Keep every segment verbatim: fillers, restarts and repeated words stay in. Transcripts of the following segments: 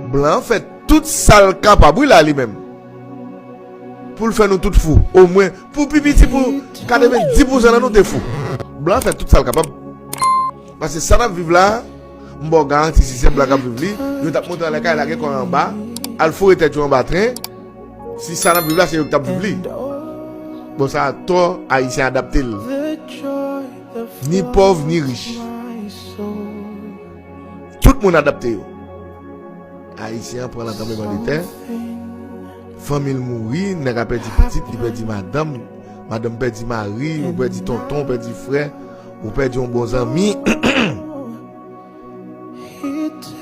Blan an fè tout sa l kapab, wi, la, li menm, pou l fè nou tout fou. Omwen, pou pi piti, pou katrevenndis pousan nan nou te fou. Blan an fè tout sa l kapab. Paske sa n ap viv la, m ba w garanti, si se blan k ap viv li, yo t ap monte anlè kay, lage kò yo anba, al foure tèt yo anba tren. Si sa n ap viv la, se yo k t ap viv li. Bon, sa atò, Ayisyen adapte l. Ni pòv, ni rich. Tout moun adapte yo. Ayisyen an pran nan tranblemanntè. Fanmi l mouri, nèg la pèdi pitit, li pèdi madanm, madanm pèdi mari, ou pèdi tonton, ou pèdi frè, ou pèdi yon bon zanmi.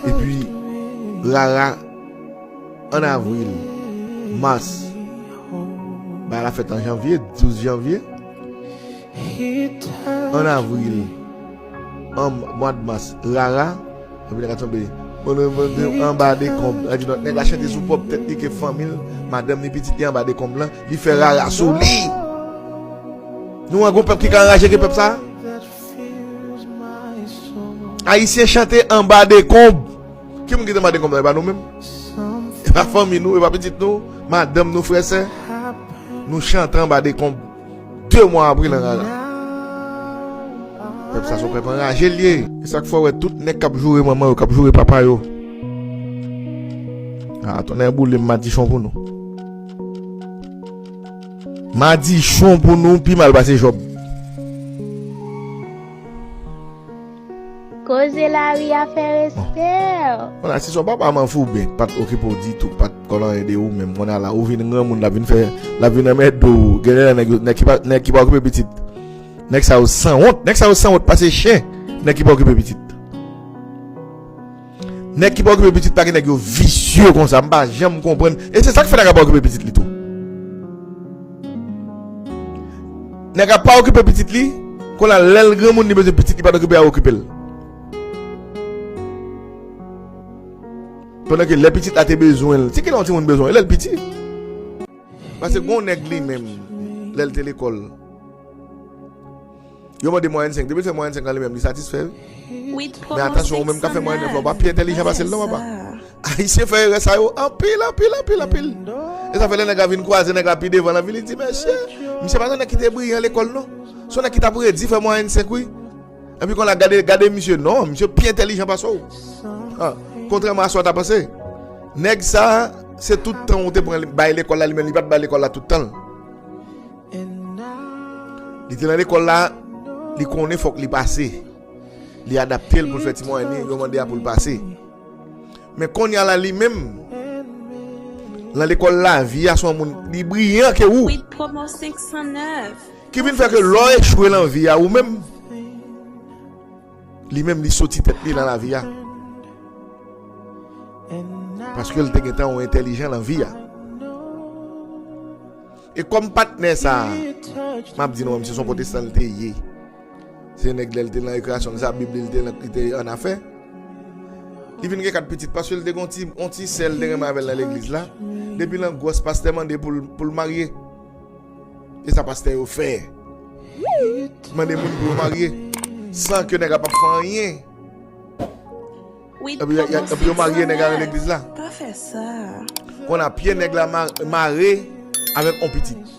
Epi, rara, an avril, mas, bagay la fèt an janvye, douz janvye. An avril, an mwa mas, rara, epi nèg la tonbe. Bon, bon, bon, anba dekonb. Sa di, nèg la chante sou pwòp tèt li ke fanmi l, madanm li, pitit li anba dekonb lan. Li fè rara sou li. Nou wè gon pèp ki ka anraje ke pèp sa? Ayisyen chante anba dekonb. Ki moun ki te anba dekonb lan? E pa nou menm? E pa fanmi nou, e pa pitit nou, madanm nou, frè, sè? Nou chante anba dekonb. De mwa apre, nan rara. Pèp sa se yon pèp anraje l ye. E sa k fè w wè tout nèg k ap joure manman yo, k ap joure papa yo. A, tonnè boule m, madichon pou nou. Madichon pou nou pi mal pase Jòb. Koze lari a fè respè. Bon, la, si son papa manfouben, pa t okipe w ditou, pa t konn anyen de ou menm, kounye a la, ou vin granmoun, l ap vin fè, l ap vin anmède w. Gen lè nèg yo, nèg ki pa, nèg ki pa okipe pitit. Nèg sa yo sanwont, nèg sa yo sanwont pase chen, nèg ki pa okipe pitit. Nèg ki pa okipe pitit pa gen nèg yo visye konsa, m pa janm konprann. E se sa k fè nèg la pa okipe pitit li tou. Nèg la pa okipe pitit li, kounye a lè l granmoun li bezwen pitit li pa t okipe a okipe l. Pandan ke lè pitit la te bezwen l, se kilè yon timoun bezwen l? Lè l piti. Paske gon nèg li menm, lè l te lekòl, yo mande mwayèn senk. Depi l fè mwayèn senk lan li menm, li satisfè, wi. Men atansyon, ou menm k ap fè mwayèn nèf la, ou pa pi entèlijan pase l non, papa. Ayisyen fè erè sa yo anpil, anpil, anpil, anpil. E sa fè lè nèg la vin kwaze nèg la pi devan nan vi, li di, mesye, misye pa t yon nèg ki te briyan lekòl non. Se yon nèg ki t ap redi fè mwayèn senk, wi. Epi kounye a gade, gade misye, non, misye pi entèlijan pase w. Ha, kontrèman a sa w ta panse. Nèg sa, se tout tan ou te pran bay lekòl la, li menm li pa t bay lekòl la tout tan l. Li te nan lekòl la, li konnen fòk li pase. Li adapte l pou l fè ti mwayèn li, yo mande a pou l pase. Men kounye a la, li menm, nan lekòl lavi a, se yon moun, li briyan ke ou. Ki vin fè ke lè w echwe nan vi a, ou menm, li menm, li soti tèt li nan lavi a. Paske l te gentan yon entèlijan nan vi a. E kòm patnè sa a, m ap di nou, misye se yon pwotestan li te ye. Se nèg lè l te nan rekreyasyon l sa, Bib li, li te nan, li te annafè. Li vin gen kat pitit, paske l te gen yon ti, yon ti sè l te renmen avè l nan legliz la. Depi l an gwòs, pastè mande pou l, pou l marye. E sa pastè yo fè. Mande moun pou yo marye. San ke nèg la p ap fè anyen. Epi, epi yo marye nèg la nan legliz la. Pa fè sa. Kounye a pye nèg la ma-, mare avèk yon pitit.